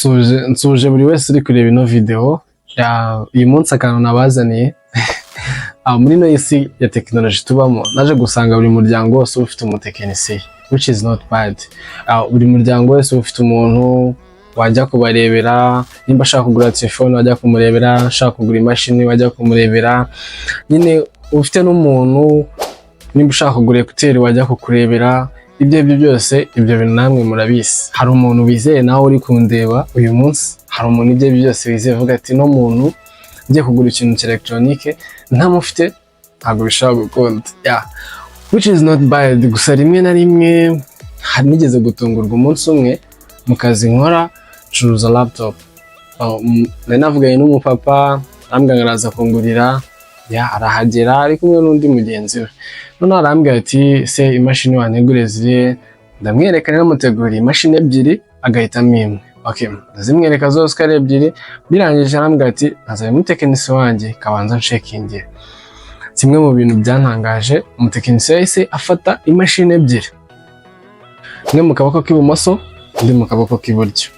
Nsuhuje buri wese uri kureba ino video ya uyu munsi. Akantu nabazaniye muri ino isi ya tekinoloji tubamo, naje gusanga buri muryango wose uba ufite umutekinisiye, which is not bad. Buri muryango wese uba ufite umuntu wajya kubarebera. Nimba ashaka kugura telefone, wajya kumurebera, ashaka kugura imashini, wajya kumurebera. Nyine ufite n'umuntu, nimba ushaka kugura écouteurs, wajya kukurebera. Ibyo aribyo byose, ibyo bintu namwe murabizi. Hari umuntu wizeye, nawe uri kundeba uyu munsi, hari umuntu ibyo aribyo byose wizeye, uvuga ati: "No muntu ngiye kugura ikintu cya elegitoronike ntamufite ntabwo bishobora gukunda." Yeah. Which is not bad. Gusa rimwe na rimwe hari nigeze gutungurwa umunsi umwe mu kazi nkora, ncuruza laptop. Oh, nari navuganye n'umupapa, arambwira ngo araza kungurira. Ya, arahagera ari kumwe n'undi mugenzi we. Noneho arambwira ati: "Se imashini wanteguriye zirihe?" Ndamwereka, namuteguriye imashini ebyiri, agahitamo imwe. Okay, ndazimwereka zose uko ari ebyiri. Birangije arambwira ati: "Nazanye umutekinisiye wanjye, kabanza ncheckinge." Kimwe mu bintu byantangaje, umutekinisiye yahise afata imashini ebyiri, imwe mu kaboko k'ibumoso, indi mu kaboko k'iburyo,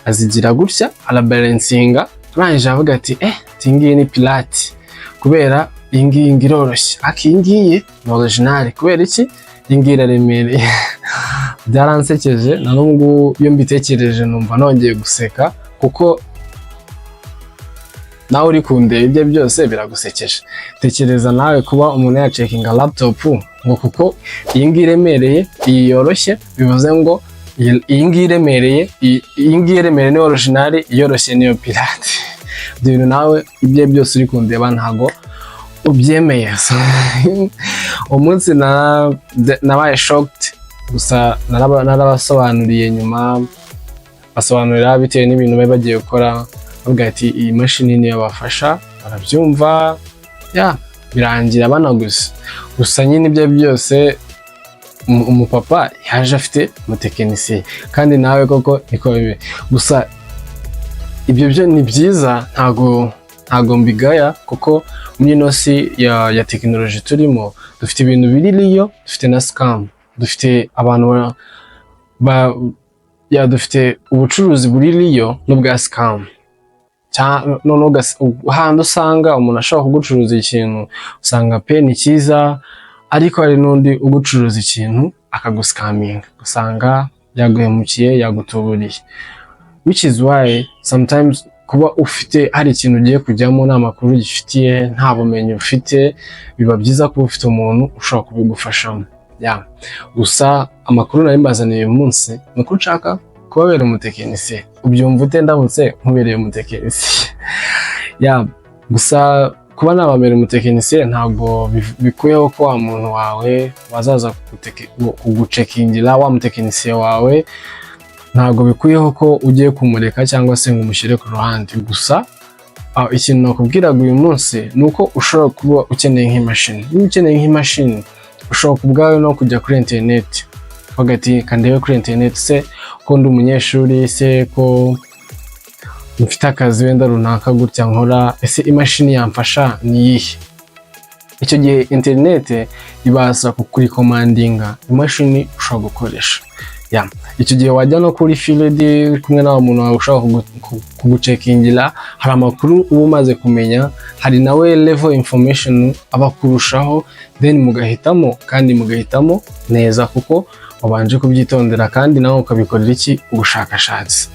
azigira gutya, arabalancinga. Arangije avuga ati: "Eh, iyi ngiyi ni pirate kubera iyi ngiyi ngo iroroshye, ariko iyi ngiyi ni original. Kubera iki? Iyi ngiyi iraremereye." Byaransekeje, na n'ubu ngubu iyo mbitekereje numva nongeye guseka, kuko nawe uri kundeba ibyo byose biragusekeje. Tekereza nawe kuba umuntu yacheckinga laptop ngo kuko iyi ngiyi iremereye, iyi yoroshye, bivuze ngo iyi ngiyi iremereye, iyi ngiyi iremereye niyo original, iyoroshye niyo pirate. Ibyo bintu nawe ibyo byose uri kundeba ntago ubyemeye. So, umunsi nabaye shocked. Gusa narabasobanuriye nyuma, basobanurira bitewe n'ibintu bari bagiye gukora, bavuga ati iyi mashini niyo bafasha, barabyumva, ya, birangira banaguze. Gusa nyine ibyo byose, umupapa yaje afite umutekinisiye, kandi nawe koko niko bibe. Gusa ibyo byo ni byiza, ntago mbigaya, kuko muri ino si ya tekinoloji turimo, dufite ibintu biri real, dufite na scam, dufite abantu ya, dufite ubucuruzi buri real n'ubwa scam. Noneho hahandi usanga umuntu ashobora kugucuruza ikintu, usanga pe ni cyiza, ariko hari n'undi ugucuruza ikintu akaguscaminga, usanga yaguhemukiye, yagutuburiye. Which is why sometimes kuba ufite hari ikintu ugiye kujyamo, nta makuru ugifitiye, nta bumenyi ufite, biba byiza kuba ufite umuntu ushobora kubigufashamo. Ya, gusa amakuru nari mbazaniye uyu munsi ni uko nshaka kubabera umutekinisiye. Ubyumva ute ndamutse nkubereye umutekinisiye? Ya, gusa kuba nababera umutekinisiye ntabwo bikuyeho ko wa muntu wawe wazaza kugucheckingira, wa mutekinisiye wawe, ntabwo bikuyeho ko ugiye kumureka cyangwa se ngo umushyire ku ruhande. Gusa ikintu nakubwiraga uyu munsi ni uko ushobora kuba ukeneye nk'imashini. Niba ukeneye nk'imashini, ushobora ku bwawe no kujya kuri interineti, uvuga ati: "Kandebe kuri interineti, se ko ndi umunyeshuri, se ko mfite akazi wenda runaka gutya nkora, ese imashini yamfasha ni iyihe?" Icyo gihe interineti ibasha kukurecommendinga imashini ushobora gukoresha. Ya, icyo gihe wajya no kuri field uri kumwe n'awa muntu wawe ushobora kugucheckingira, hari amakuru uba umaze kumenya, hari nawe level information aba akurushaho, then mugahitamo, kandi mugahitamo neza kuko wabanje kubyitondera, kandi nawe ukabikorera iki? Ubushakashatsi.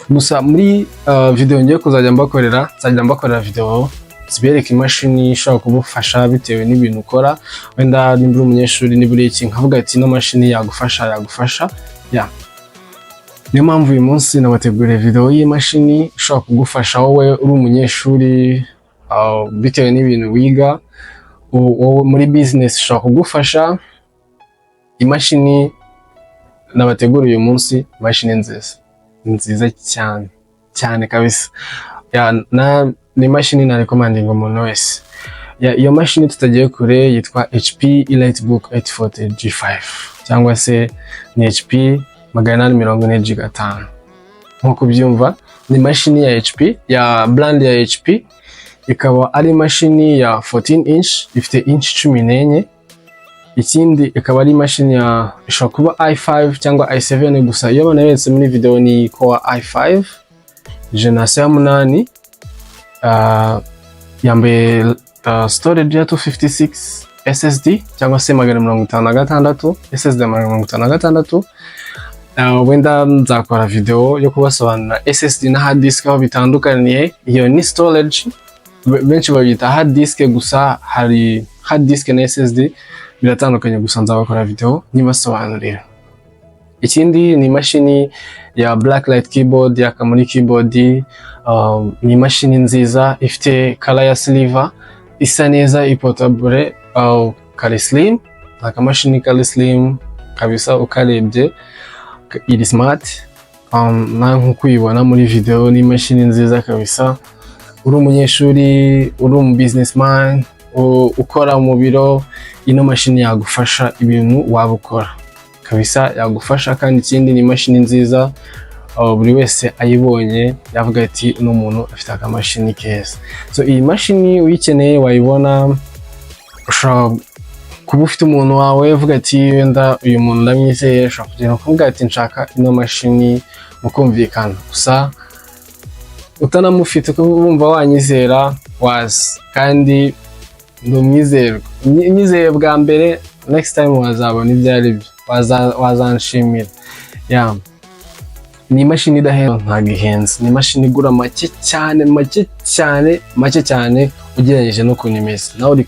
Gusa muri video ngiye kuzajya mbakorera, nzajya mbakorera video zibereka imashini ishobora kugufasha bitewe n'ibintu ukora. Wenda nimba uri umunyeshuri, niba uri iki, nkavuga ati ino mashini yagufasha, yagufasha. Ya, niyo mpamvu uyu munsi nabateguriye video y'imashini ishobora kugufasha wowe uri umunyeshuri, bitewe n'ibintu wiga, wowe muri business ishobora kugufasha. Imashini nabateguriye uyu munsi, imashini nziza, nziza cyane cyane kabisa. Ya, ni imashini narecommendinga umuntu wese. Ya, iyo mashini tutagiye kure yitwa HP EliteBook 840 G5, cyangwa se ni HP 840 G5. Nk'uko ubyumva, ni imashini ya HP, ya brand ya HP, ikaba ari imashini ya 14 inch, ifite inch 14. Ikindi, ikaba ari imashini ya ishobora kuba i5 cyangwa i7, gusa iyo banaberetse muri video ni Core i5. génération ya 8, yambaye storage ya 256 SSD cyangwa se 256 SSD, 256. Wenda nzakora video yo kubasobanurira SSD na hard disk aho bitandukaniye. Iyo ni storage, benshi babyita hard disk, gusa hari hard disk na SSD biratandukanye, gusa nzabakora video nyibasobanurira. Ikindi ni imashini ya backlight keyboard, yaka muri keyboard. Ni imashini nziza ifite color ya silver, isa neza, iportable, kari slim, ni akamashini kari slim kabisa. Ukarebye iri smart, nawe nk'uko uyibona muri video, ni imashini nziza kabisa. Uri umunyeshuri, uri umu businessman, ukora mu biro, ino mashini yagufasha ibintu waba ukora kabisa, yagufasha. Kandi ikindi ni imashini nziza, buri wese ayibonye yavuga ati: "Uno muntu afite akamashini keza." So iyi mashini uyikeneye wayibona. Ushobora kuba ufite umuntu wawe uvuga ati: "Wenda uyu muntu ndamwizeye." Ushobora kugenda ukavuga ati: "Nshaka ino mashini," mukumvikana. Gusa utanamufite, kuba wumva wanyizera, waza, kandi ndi umwizerwa. Unyizeye bwa mbere, next time wazabona ibyo ari byo, wazanshimira. Yeah. Ni imashini idahenze, ntabwo ihenze, ni imashini igura make cyane, make cyane, make cyane ugereranyije n'ukuntu imeze. Nawe uri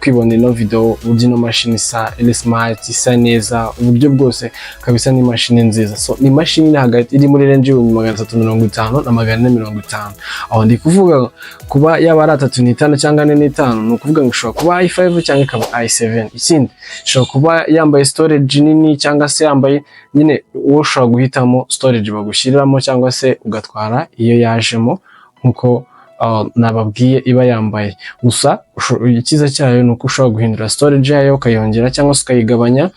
kwibona ino video uburyo ino mashini isa, iri smart, isa neza uburyo bwose kabisa, ni imashini nziza. So ni imashini iri hagati, iri muri range y'350,000 na 450,000. Aho ndi kuvuga kuba yaba ari 3.5 cyangwa 4.5, ni ukuvuga ngo ishobora kuba i5 cyangwa ikaba i7. Ikindi, ishobora kuba yambaye storage nini cyangwa se yambaye nyine, wowe ushobora guhitamo storage bagushyiriramo cyangwa se ugatwara iyo yajemo nkuko nababwiye iba yambaye. Gusa icyiza cyayo ni uko ushobora guhindura storage yayo, ukayongera cyangwa se ukayigabanya.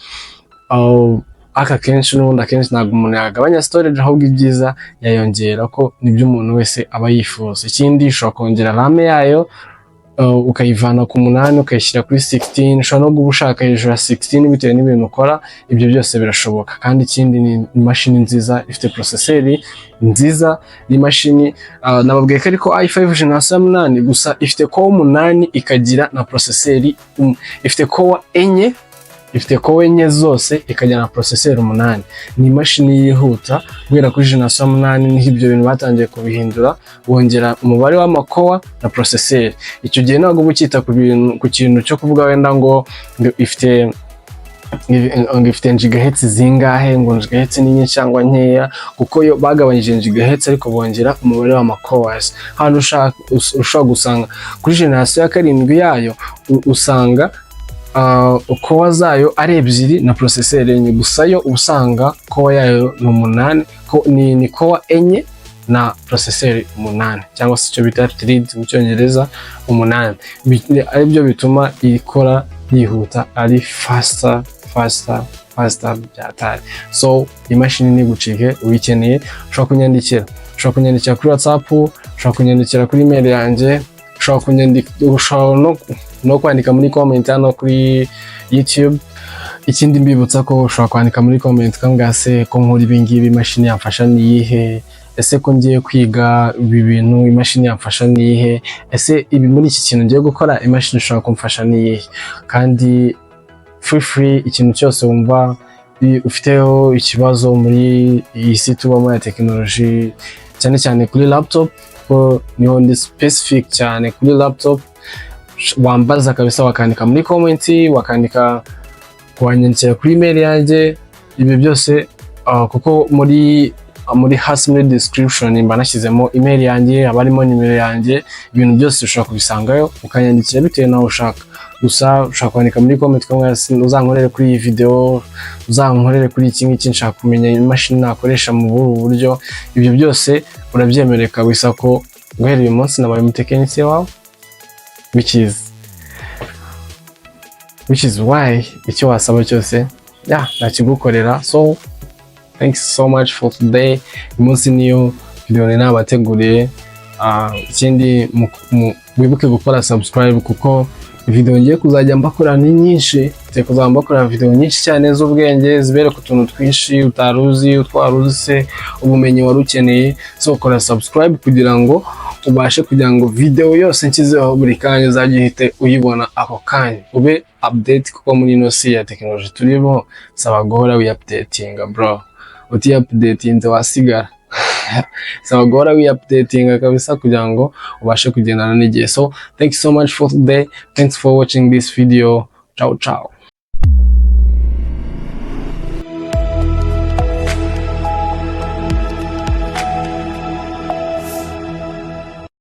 Aka kenshi n'ubundi akenshi ntabwo umuntu yagabanya storage, ahubwo ibyiza yayongera, ko nibyo umuntu wese aba yifuza. Ikindi, ushobora kongera RAM yayo, ukayivana ku 8 ukayishyira kuri 16. Ushobora no kuba ushaka hejuru ya 16 bitewe n'ibintu ukora, ibyo byose birashoboka. Kandi ikindi, ni imashini nziza ifite processor nziza. Ni imashini nababwiye ko ariko i5 génération ya 8, gusa ifite core 8, ikagira na processor, ifite core 4, ifite core 4 zose, ikagira na processor 8. Ni imashini yihuta. Guhera kuri génération ya 8 niho ibyo bintu batangiye kubihindura, bongera umubare w'ama core na processor. Icyo gihe ntabwo uba ukita ku bintu, ku kintu cyo kuvuga wenda ngo ifite gigahertz zingahe, ngo gigahertz ni nyinshi cyangwa nkeya, kuko yo bagabanyije gigahertz ariko bongera umubare w'ama cores. Hano ushobora gusanga kuri génération ya 7 yayo usanga core zayo ari 2 na processor 4. Gusa yo usanga core yayo ni 8, ni core 4 na processor 8, cyangwa se icyo bita thread mu Cyongereza 8. Aribyo bituma ikora yihuta, ari faster, faster, faster byatari. So imashini ntigucike. Uyikeneye ushobora kunyandikira kuri WhatsApp, ushobora kunyandikira kuri email yanjye, ushobora kunyandika, ushobora no kwandika muri comment hano kuri YouTube. Ikindi, mbibutsa ko ushobora kwandika muri comment ukambwira: "Se ko nkora ibi ngibi, imashini yamfasha ni iyihe? Ese ko ngiye kwiga ibi bintu, imashini yamfasha ni iyihe? Ese ibi muri iki kintu ngiye gukora, imashini ishobora kumfasha ni iyihe?" Kandi feel free, ikintu cyose wumva ufiteho ikibazo muri iyi si tubamo ya tekinoloji, cyane cyane kuri laptop, kuko niho ndi specific cyane kuri laptop, wambaza kabisa, wakandika muri comment, wakandika, wanyandikira kuri email yanjye, ibyo byose, kuko muri hasi muri description mba nashyizemo email yanjye, haba harimo nimero yanjye, ibintu byose ushobora kubisangayo, ukanyandikira bitewe n'aho ushaka. Gusa ushobora kwandika muri comment ukamubwira: "Uzankorere kuri iyi video, uzankorere kuri iki ngiki, nshaka kumenya imashini nakoresha mu bubu buryo." Ibyo byose urabyemerewe kabisa, ko guhera uyu munsi nabaye umutekinisiye wawe, which is why icyo wasaba cyose ya nakigukorera. So thanks so much for today. Uyu munsi niyo video nari nabateguriye. Ikindi, wibuke gukora subscribe kuko Video ngiye kuzajya mbakora ni nyinshi, ngiye kuzajya mbakora video nyinshi cyane z'ubwenge, zibereka utuntu twinshi utari uzi, utwari uzi se, ubumenyi wari ukeneye. So kora subscribe kugira ngo ubashe kugira ngo video yose nshyizeho buri kanya uzajye uhite uyibona ako kanya, ube update, kuko muri ino si ya tekinoloji turimo saba guhora wiupdatinga, bro. Utiupdatinze wasigara. Saba guhora wiupdatinga kabisa kugira ngo ubashe kugendana n'igihe. So thank you so much for today. Thanks for watching this video. Ciao ciao.